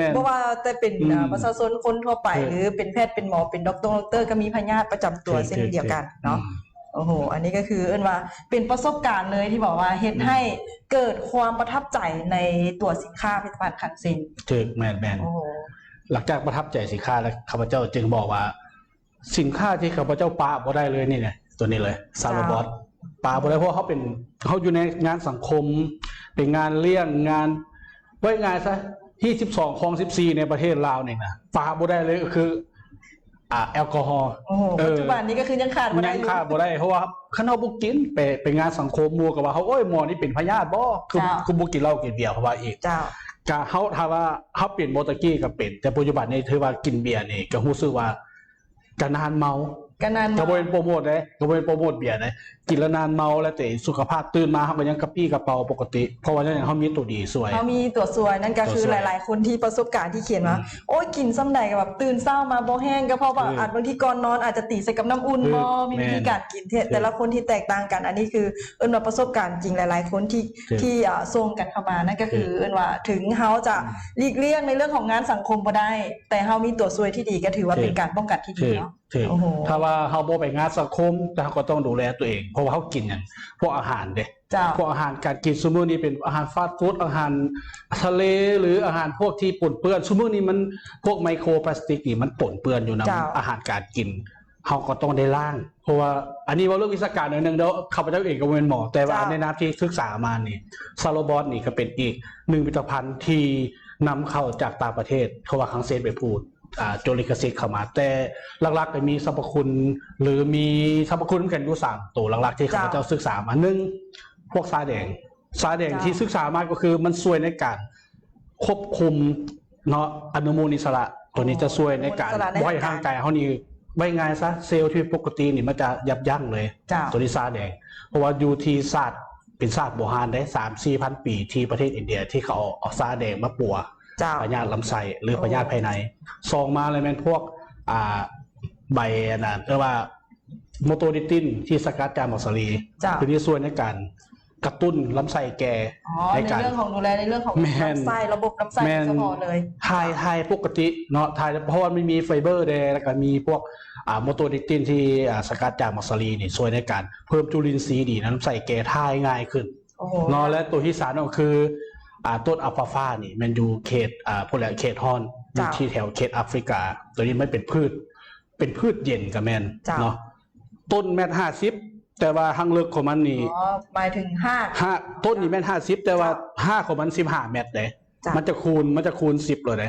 ແມ່ນ ບໍ່ວ່າແຕ່ເປັນ ອືມ ເອີ ປະຊາຊົນຄົນທົ່ວໄປ ເອີ ຫຼືເປັນແພດເປັນໝໍ ເປັນດັອກຕົງດັອກເຕີ ກໍມີພະຍາດປະຈຳຕົວ ເຊັ່ນດຽວກັນເນາະ. ອືມ ໂອ້ໂຫ ອັນນີ້ກໍຄືເອີ້ນວ່າເປັນປະສົບການເລີຍ ທີ່ບອກວ່າເຮັດໃຫ້ ອືມ ເກີດຄວາມປະທັບໃຈໃນຕົວສິນຄ້າຜະລິດຕະພັນຄັງເຊັງ. ຖືກ ແມ່ນໆ ໂອ້ໂຫ ຫຼັງຈາກປະທັບໃຈສິນຄ້າແລ້ວ ຂ້າພະເຈົ້າຈຶ່ງບອກວ່າ ສິນຄ້າທີ່ຂ້າພະເຈົ້າປະບໍ່ໄດ້ເລີຍນີ້ແຫຼະ ຕົວນີ້ເລີຍ ຊາໂລບອດ ເຈົ້າ ປະບໍ່ໄດ້ ເພາະວ່າເຮົາເປັນ ເຮົາຢູ່ໃນງານສັງຄົມ ເປັນງານລ້ຽງ ງານ ເວົ້າງ່າຍຊະ ຮີດສິບສອງ ຄອງສິບສີ່ ໃນປະເທດລາວນີ້ນະ ປະບໍ່ໄດ້ເລີຍ ກໍຄື ອ່າ ແອລກໍຮໍ. ໂອ້ໂຫ ເອີ ປັດຈຸບັນນີ້ກໍຄືຍັງຂາດບໍ່ໄດ້ ຍັງຂາດບໍ່ໄດ້ ເພາະວ່າຄັນເຮົາບໍ່ກິນ ໄປ ໄປງານສັງຄົມ ໝູ່ກໍວ່າເຮົາ ໂອ້ຍ ໝໍນີ້ເປັນພະຍາດບໍ ຄື ເຈົ້າ ຄືບໍ່ກິນເຫຼົ້າກິນເບຍ ເຂົາວ່າອີກ. ເຈົ້າ ກະເຮົາ ຖ້າວ່າເຮົາເປັນບໍ່ ຕະກີ້ກໍເປັນ ແຕ່ປັດຈຸບັນນີ້ຖືວ່າກິນເບຍນີ້ກໍຮູ້ສຶກວ່າ ກະນານເມົາ ກະນານເມົາ ກະບໍ່ແມ່ນໂປຣໂມດເດ້ ກະບໍ່ແມ່ນໂປຣໂມດເບຍເດ້ ກິນແລ້ວນານເມົາ ແລ້ວແຕ່ສຸຂະພາບ ຕື່ນມາເຮົາກໍຍັງກະປີ້ກະເປົາປົກກະຕິ ເພາະວ່າຫຍັງ ເຮົາມີໂຕດີຊ່ວຍ ເຮົາມີຕົວຊ່ວຍ ນັ້ນກໍຄື ຕົວຊ່ວຍ ຫຼາຍໆຄົນທີ່ປະສົບການທີ່ຂຽນມາ ອືມ ໂອ້ຍ ກິນສ່ຳໃດກໍແບບຕື່ນເຊົ້າມາບໍ່ແຮງ ກໍເພາະວ່າ ຖືກ ອາດ ບາງທີກ່ອນນອນອາດຈະຕີໃສ່ກັບນ້ຳອຸ່ນ ເອີ ບໍ່ ມີ ແມ່ນ ວິທີການກິນເຮັດ ຖືກ ແຕ່ລະຄົນທີ່ແຕກຕ່າງກັນ ອັນນີ້ຄືເອີ້ນວ່າປະສົບການຈິງ ຫຼາຍໆຄົນທີ່ ຖືກ ທີ່ ເອີ ສົ່ງກັນເຂົ້າມາ ນັ້ນກໍຄື ຖືກ ເອີ້ນວ່າເຖິງເຮົາຈະ ອືມ ຫຼີກລ່ຽງໃນເລື່ອງຂອງງານສັງຄົມບໍ່ໄດ້ ແຕ່ເຮົາມີຕົວຊ່ວຍທີ່ດີ ກໍຖືວ່າເປັນການປ້ອງກັນທີ່ດີເນາະ. ຖືກ ໂອ້ໂຫ ຖ້າວ່າເຮົາບໍ່ໄປງານສັງຄົມ ແຕ່ເຮົາກໍຕ້ອງດູແລຕົວເອງ ເພາະວ່າເຮົາກິນຫຍັງ ພວກອາຫານເດ້ ເຈົ້າ ພວກອາຫານການກິນຊຸມື້ນີ້ເປັນອາຫານຟາດຟູດ ອາຫານທະເລ ຫຼືອາຫານພວກທີ່ປົນເປື້ອນ ຊຸມື້ນີ້ມັນ ພວກໄມໂຄຣພລາສຕິກນີ້ມັນປົນເປື້ອນຢູ່ນຳ ເຈົ້າ ອາຫານການກິນ ເຮົາກໍຕ້ອງໄດ້ລ້າງ ເພາະວ່າ ອັນນີ້ເວົ້າເລື່ອງວິຊາການໜ້ອຍໜຶ່ງເດີ ຂ້າພະເຈົ້າເອງກໍບໍ່ແມ່ນໝໍ ແຕ່ວ່າ ເຈົ້າ ໃນນາມທີ່ສຶກສາມານີ້ ຊາໂລບອດນີ້ກໍເປັນອີກໜຶ່ງຜະລິດຕະພັນທີ່ນຳເຂົ້າຈາກຕ່າງປະເທດ ເພາະວ່າຄັງເຊັງໄປພູດ ອ່າ ຈົດລິຂະສິດເຂົ້າມາ ແຕ່ຫຼັກໆກໍມີສັບພະຄຸນ ຫຼື ມີສັບພະຄຸນນຳກັນຢູ່ສາມໂຕຫຼັກໆ ທີ່ ເຈົ້າ ຂ້າພະເຈົ້າສຶກສາມາ ໜຶ່ງ ພວກຊາແດງ ຊາແດງ ເຈົ້າ ທີ່ສຶກສາມາກໍຄືມັນຊ່ວຍໃນການຄວບຄຸມເນາະ ອະນຸມູນອິດສະຫຼະ ຕົວນີ້ຈະຊ່ວຍໃນການ ອະນຸມູນອິດສະຫຼະ ບໍ່ໃຫ້ ໃນຮ່າງກາຍ ຮ່າງກາຍເຮົານີ້ ເວົ້າງ່າຍຊະ ເຊວທີ່ປົກກະຕິນີ້ມັນຈະຍັບຢັ້ງເລີຍ ເຈົ້າ ຕົວນີ້ຊາແດງ ເພາະວ່າຢູ່ທີ່ສາດ ເປັນສາດບູຮານເດ້ ສາມສີ່ພັນປີ ທີ່ປະເທດອິນເດຍ ທີ່ເຂົາເອົາຊາແດງມາປົວ ເຈົ້າ ພະຍາດລຳໄສ້ ຫຼື ໂອ້ ພະຍາດພາຍໃນ. ສອງມາແລ້ວແມ່ນພວກ ອ່າ ໃບອັນນັ້ນ ເອີ້ນວ່າໂມໂຕດິຕິນ ທີ່ສະກັດຈາກໝາກສາລີ ເຈົ້າ ຕົວນີ້ຊ່ວຍໃນການກະຕຸ້ນລຳໄສ້ແກ່ ອໍ ໃນການ ໃນເລື່ອງຂອງ ດູແລໃນເລື່ອງຂອງ ແມ່ນ ລຳໄສ້ ລະບົບລຳໄສ້ ແມ່ນ ໂດຍສະເພາະເລີຍ ຖ່າຍ ຖ່າຍປົກກະຕິເນາະ ຖ່າຍ ເພາະວ່າມັນມີໄຟເບີແດ່ ແລ້ວກໍມີພວກ ອ່າ ໂມໂຕດິຕິນ ທີ່ ອ່າ ສະກັດຈາກໝາກສາລີນີ້ ຊ່ວຍໃນການເພີ່ມຈຸລິນຊີດີໃນລຳໄສ້ແກ່ ຖ່າຍງ່າຍຂຶ້ນ ໂອ້ໂຫ ເນາະ ແລະ ໂຕທີ່ສາມກໍຄື ອ່າ ຕົ້ນອັລຟາຟານີ້ແມ່ນຢູ່ເຂດ ອ່າ ພຸ້ນແຫຼະ ເຂດຮ້ອນ ຢູ່ ເຈົ້າ ທີ່ແຖວເຂດອາຟຣິກາ ໂຕນີ້ມັນເປັນພືດ ເປັນພືດເຢັນກໍແມ່ນ ເຈົ້າ ເນາະ ຕົ້ນແມັດຫ້າສິບ ແຕ່ວ່າຮັງເລິກຂອງມັນນີ້ ອໍ ໝາຍເຖິງຮາກ ຮາກ ຕົ້ນນີ້ແມ່ນຫ້າສິບ ແຕ່ວ່າ ເຈົ້າ ຮາກຂອງມັນສິບຫ້າແມັດເດ້ ເຈົ້າ ມັນຈະຄູນ ມັນຈະຄູນສິບເລີຍເດ້